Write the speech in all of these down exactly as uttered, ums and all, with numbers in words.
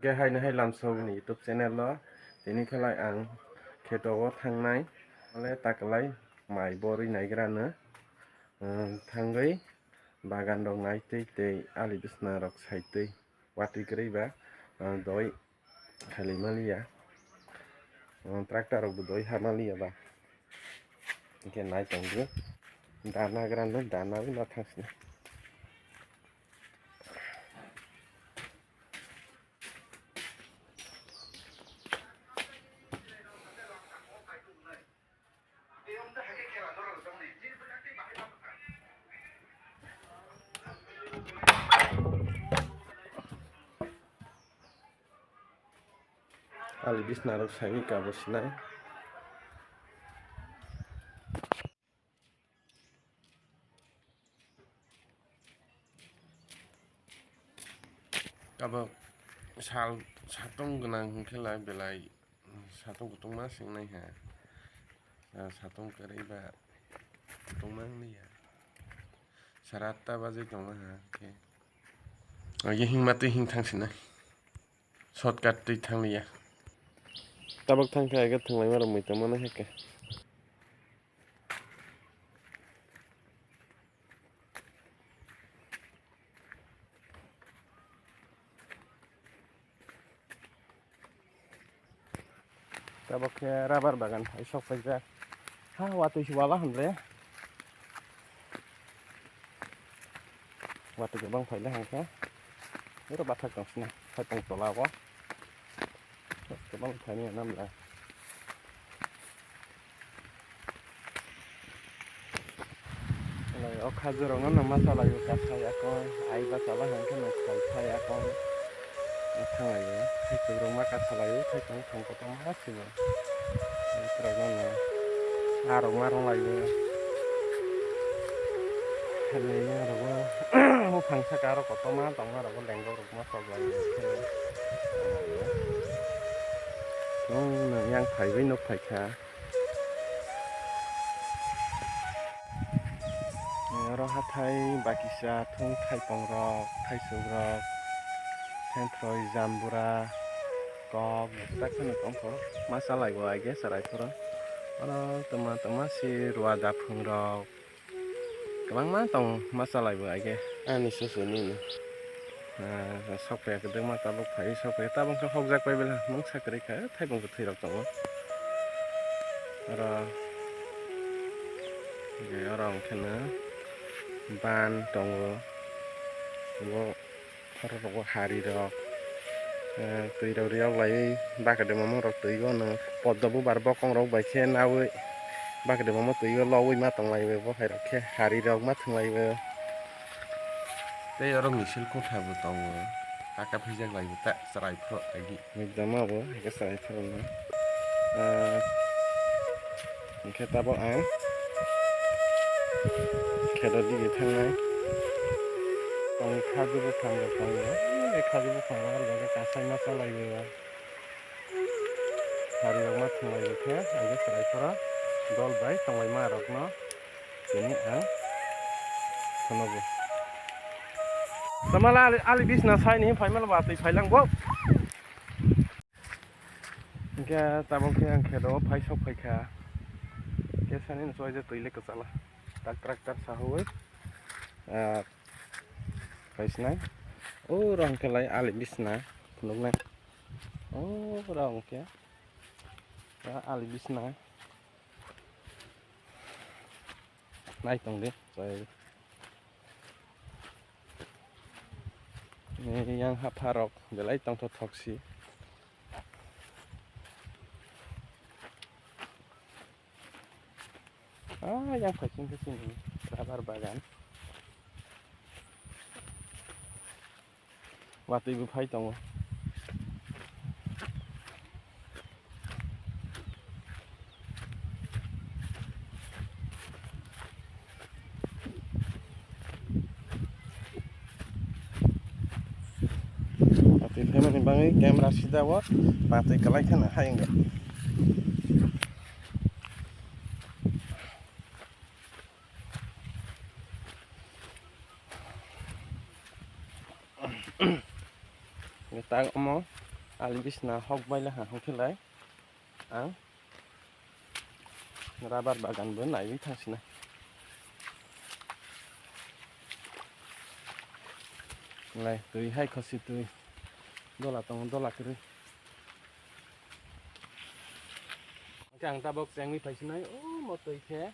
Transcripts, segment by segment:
Khe haino hai lamsogni YouTube channel o tini khelai ang kheto o thangnai, ale taklai mai borwi naigrano, um, thangwi bagan rok naitwi tei ali bisna rok saitwi watwi kwrwi ba, um, doi khailai maliya, um, tractor rok bo doi ha maliya ba, hwnkhe nai tongdi dana grano dana wi ma thangsina. Ali bisna rok saini kabo sinai. Abo sal satung gwnang hwnkhe lai belai satung kutung ma sing nai ha. Ah, satung kwrwi ba kutung ma wng ya. Sara atta baje tong ha khe. Agi hingma twi hing thang sinai. Shortcut twi thang liya. Tabok thang khe age thang lai ma rok mui tong mano hai khe. Tabok khe rubber bagan hai sok paijak. Ha, watwi se wala hwnle. Watwi kwbang phaile hwnkhe. Oro bathak tong sina, hai tong tola o. Kwbang phaini nam lai. Lai o khajurokno no ma chalai o, kathai akon, ai ba chala hwnkhe no sal thai akon. Thanglai o, thaichuk rok ma kasalai o, thaitong thong kotorma simo. Borok no no, arok ma rong lai o. Hwnwi arok o, buphang saka arok kotorma tongma rok o, lenggok rok ma sok lai o. Nung nung yang phaiwi nuk phaikha. Oro hathai bakisa thung thaipongrok, thaichukrok, thenthroi, jambura, kok, tak phano tongkho. Ma chalai bo I guess chwrai phoro. Oro twma twma si rua daphungrok. Kwbangma tong ma chalai bo aige. Ani susu nini. Ah, sok phaiya kwdwkma tabuk phai sok phaiya tabuk khe hokjak pai bela mungsa kwrwi kha thaibung kwthwi rok tongo. Oro, oro hwnkhe no ban tongo. Bo Oro rogo hari rok, eh, twi rok riyok laiwi bakhe de momo rok twi o no poddo bubar bokong rok bai khe naui bakhe de momo twi o logwi ma tong lai bo hai rok khe hari rok ma thwng lai bo. Tei oro misil kotha bo tongo, taka phijak lai bo ta chwrai phro agi. Ekdam abo hai khe chwrai phro no. Ah, hwnkhe tabok ang kheto dige thangnai. Tong khaju buphang rok tongo. Ei khaju buphang rok alga khe kasai ma chalai o. Hari rok ma thwng lai o khe, ang khe chwrai phoro dol bai tong lai ma rok no. Tini ang phunukgo. Tamala ali, ali bisna saini phai mala ba twi phai lang bo. Hingke tabok khe ang kheto phai sok phai kha. Khe sani no choi je twi le kwchala. Tak tractor sahui. Ah, phai sinai. O rong khe lai ali bisna phunuknai. O rong khe. Ah, ali bisna. Nai tong di, chai. Ni yang hapha rok belai tongthothok si. Ah, yang phai sing khe sini rubber bagan. Watwi bo phai tongo. Watwi phaimani bagwi camera sida o watwi kwlai kheno hayung. Tak omo Ali bisna hok baila ha hokhe lai ang rubber bagan bo naiwi thangsinai. Lai twi hai khosi twi dola tongo, dola kwrwi. Hwnkhe ang tabok chengwi phaisinai, o mo twi khe,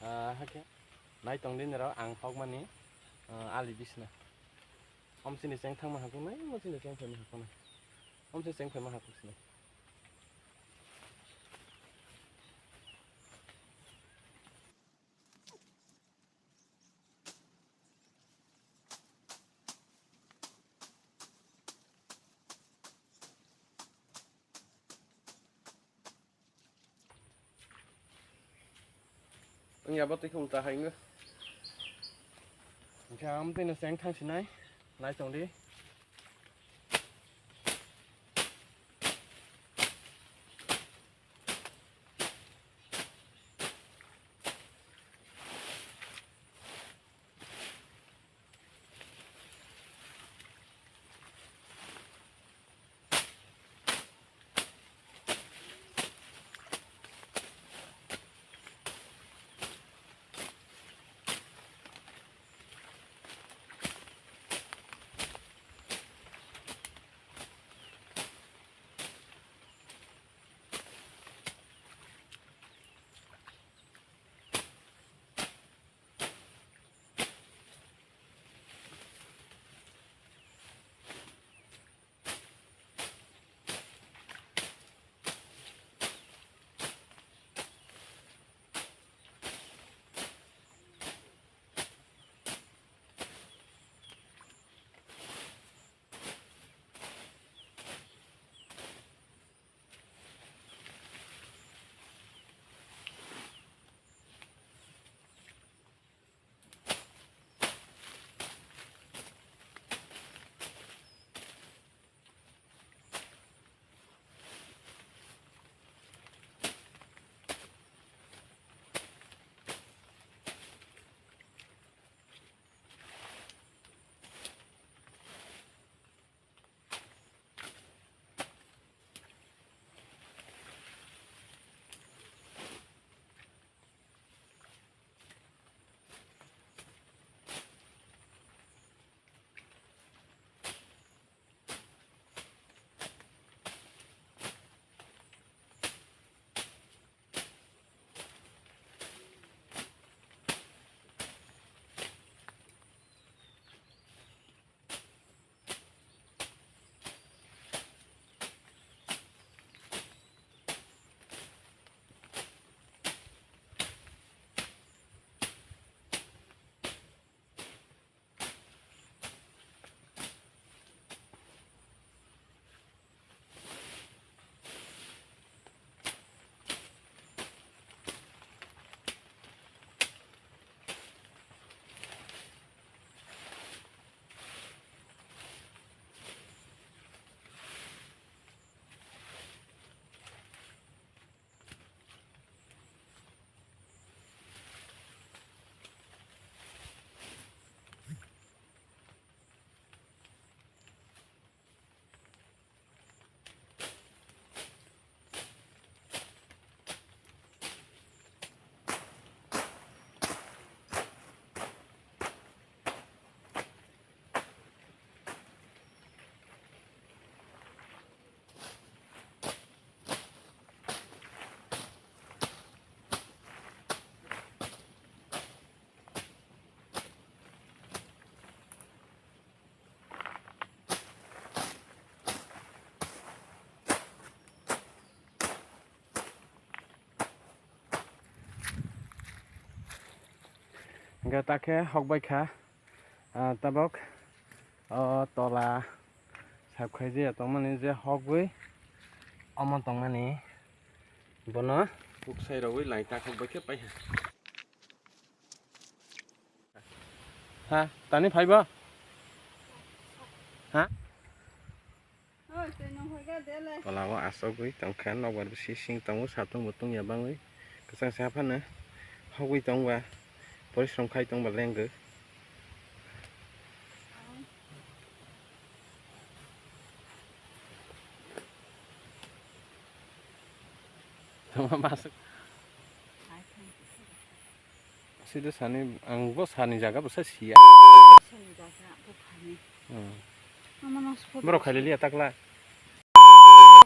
ah, hakhe nai tong di norok ang hokmani, ah, ali bisna. Om sini cheng thangma hakunai, mo sini cheng phaima hakunai. Om sini cheng phaima hakunai. Wngya bo twi khe ulta hai wngwi. Hwnkhe ang twi no cheng thang sinai, nai tong di. Hingke ta khe hok bai kha, ah, tabok o tola sap khai je tongmani je hok bai omo tongmani bono kuk sai rogwi lai ta hok bai khe pai ha. Ha, tani phaibo? Ha? Tola o asogwi tongkha, nokbar bising tongo, satung bo tungya bangwi, kwchang se haphano hogwi tongba, porishrom khai tongba lengwi. Masuk. Sida sani, ang bo sani jaga bo sa siya. Sani jaga bo khaini. Hmm. Borok khaililiya takla.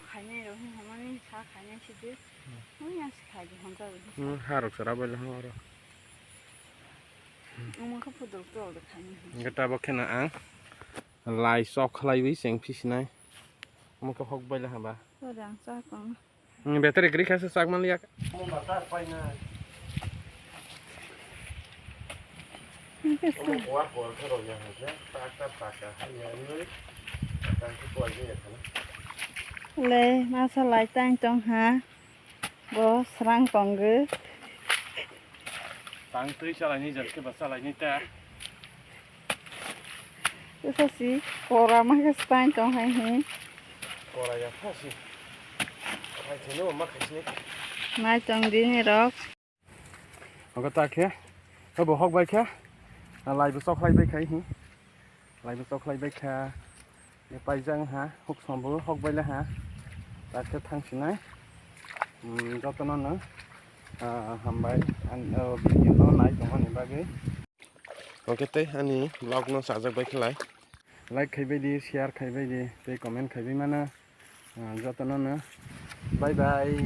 Khaini rok hin hamani sa khaini sidi. Hmm. Mui yang si khaidi honta rok. Hmm, harok sara bai lahang oro. Omo khe pudruk to khaini. Gata bo khena ang lai sok khlaiwi cheng phisinai. Omo khe hok bai lahaba. Ode ang cha tong. Hmm, battery gri kha se chak man liya. Le, masa lai tang tong ha. Bo srang tong ge. Tang twi chalai ni jar khe ba chalai ni ta. Kisa si kora ma khe stang tong hai hi. Kora ya pha si. Hai thini ma khaisini. Nai tong di ni rok. Ogo ta khe. Obo hok bai khe. Lai bo sok lai bai khai hi. Lai bo sok lai bai kha. Ye paijak ha, huk sombo hok bai le ha. Ta khe thang sinai. Hmm, joto no no. Ah, hambai. An, oh, video no nai tong ni bagwi. Oke tei ani vlog no sajak bai khlai. Like khai bai di, share khai bai di, tei comment khai bai mano. Ah, joto no no. Bye bye.